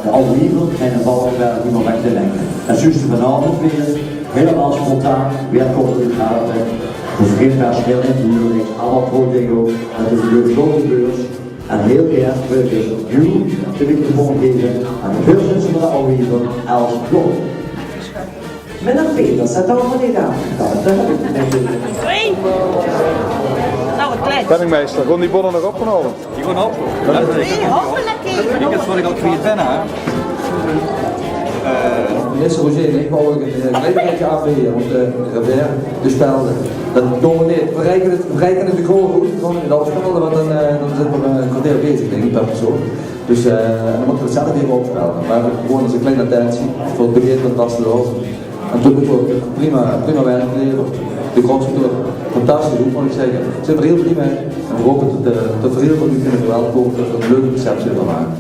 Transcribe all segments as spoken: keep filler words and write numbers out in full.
De Aw Wiever en de Valkberg neet mie weg te denke. En zuus se vanaovend weer, hielemaol spontaan, weer kort in de gaten. Veer vergete d'r stil in te hure, niks, allemaol pro deo. En 't is 'n beslote beurs. En hiel gaer wil ich dus noe de microfoon gaeve aan de veurzitter van de Aw Wiever, Els Klok. Meneer Peters, zet dao van die aan. Dao höb ich 't neet euver. Penningmeister, gaon die bonne nog op vanaovend? Die gaon op. Hey, hopelijk even. Ich höb waat ich al kwiet bön, hè. Eh, minister Roger en ich wouwe ein, eh, klein bietje aanbeje, want, eh, Robert, de spelde. Det doon v'r neet. V'r reike 't, v'r reike 't de kool oet, gewoon in de afspelde, want dan, eh, dan zitte v'r ein kwarteer bezig, dink ich, per persoon. Dus, eh, en dan mótte v'r 't zelf effe opspelde. Mer gewoon es ein klein attentie veur 't begin van Tastelaovend. En tot noe toe prima, prima werk geleverd. De Crocs doon 't fantastisch good, mót ich zègke. Zeen v'r hiel blie mei. En v'r hope tot, eh, tot v'r hiel väöl luuj kinne verwelkome, tot v'r 'n leuke receptie van make.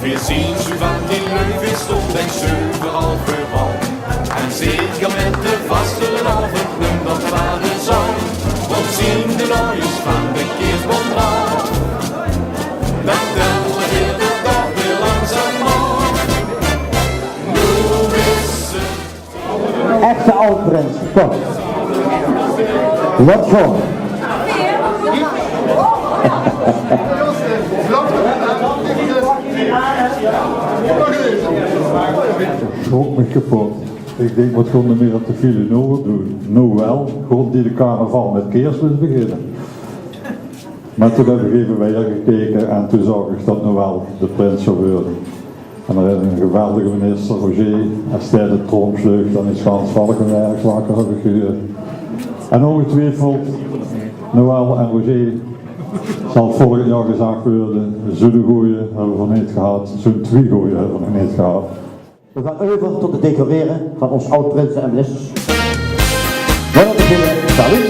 Veer zeen zoe van die lui, veer staon bie zeuveral veural. En zeker mit de vastelaovend, neum dat ware zaak. Wat zeen de lui van de Keersbónj braaf. Dan tèlle veer de daag weer langzaam aaf. Noe is 't Echte aod-prins, kom. Let's go. Sjrok mich kepot. Ich dink, waat gaon v'r hie op de File Noord doon? Noe waal, gaon die de carnaval mit Keersmis beginne? Mer toen höb ich effe wiejer gekeke en toen zaog ich dat Noël de prins zou weure. En d'r is 'ne geweldige minister, Roger. Es dae de trom sleug, dan is gans Valkeberg wakker, höb ich gehuurd. En óngetwiefeld, Noël en Roger, zal volgend jaor gezag weure: zoe'n goje höbbe v'r nog neet gehad, zoe'n twie goje höbbe v'r nog neet gehad. Veer gaon euver tot 't decorere van ós aod-prinse en ministers. Veur te beginne, salut.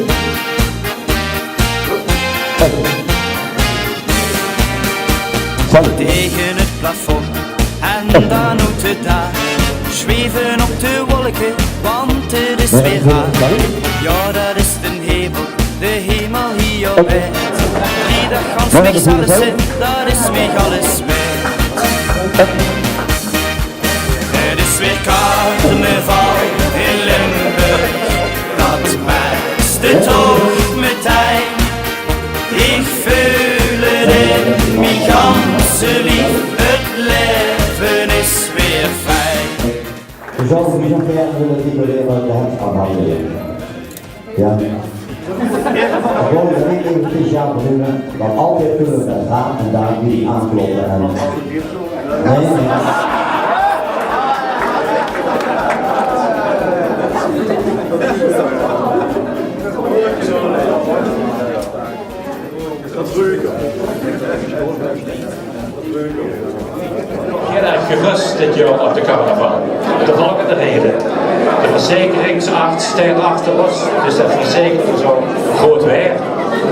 Hey. Salut. Taenge 't plafond en dan oet 't daak. Zweve op de wolke, want 't is weer raak. Salut. Jao, dat is d'n hemel, de hemel hie op aerd. Drie daag gans mich alles, dat is mich alles waerd. 't Is weer carnaval in Limburg, dat merks te toch metein. Ich veul 't in mien ganse lief, 't laeve is weer fijn. Veer zouwe nog gaer wille decorere, mer de hemd aafhange. Jao. Gewoon neet effe speciaal verhuure, want altied kinne v'r dao en dao neet aankloppe en, nae, nae. Geer höb gerös dit jaor op de carnaval. De volgende reden. De verzekeringsarts steit achter ós, dus dat verzekert ós ouch good waer.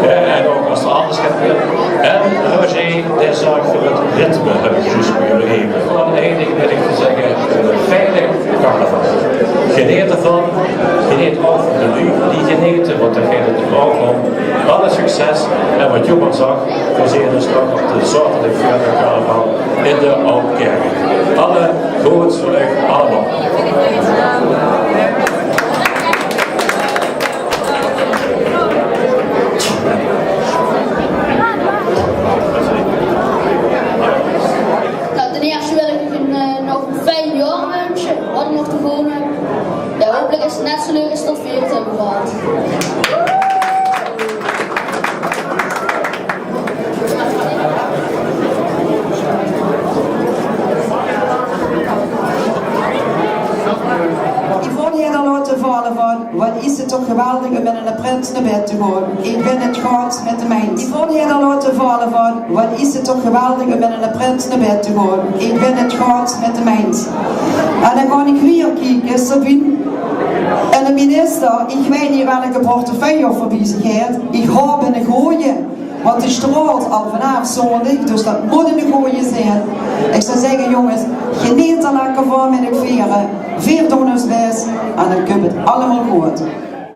Eh, en ouch es 't anders geit waere. En Roger, dae zörg veur 't ritme, höb ich zjus moge belaeve. Gewoon ein ding wil ich zègke, ein fijne carnaval. Geneet d'rvan, geneet ouch van de luuj die genete, want dao geit 't toch ouch óm. Alle succes en wat Joep al zag, veer zeen ós nog op de zaoterdig veur de carnaval in de Aw Kèrk. Alle goods veur uch allemaol. Nou, ten eerste wil ich uch ein, eh, nog ein fijn jaor winsje. Wat nog te gaon höb. Jao, hopelik is 't net zoe leuk es dat veer 't höbbe gehad. Yvonne haet al laote valle van: wat is 't toch geweldig óm mit eine prins nao bed te gaon. Ich bön 't gans mit häöm eins. Yvonne haet al laote valle van: wat is 't toch geweldig óm mit eine prins nao bed te gaon. Ich bön 't gans mit häöm eins. En dan gaon ich weer kieke, Sabine. En de minister, ich weit neet welke portefeuille veurbie zich haet. Ich haop eine goje. Want die straolt al vanaaf zóndig, dus dat mót 'ne goje zeen. Ich zou zègke, jónges, geneet d'r lekker van mit 't viere. Veer doon ós bès en dan kump 't allemaol good.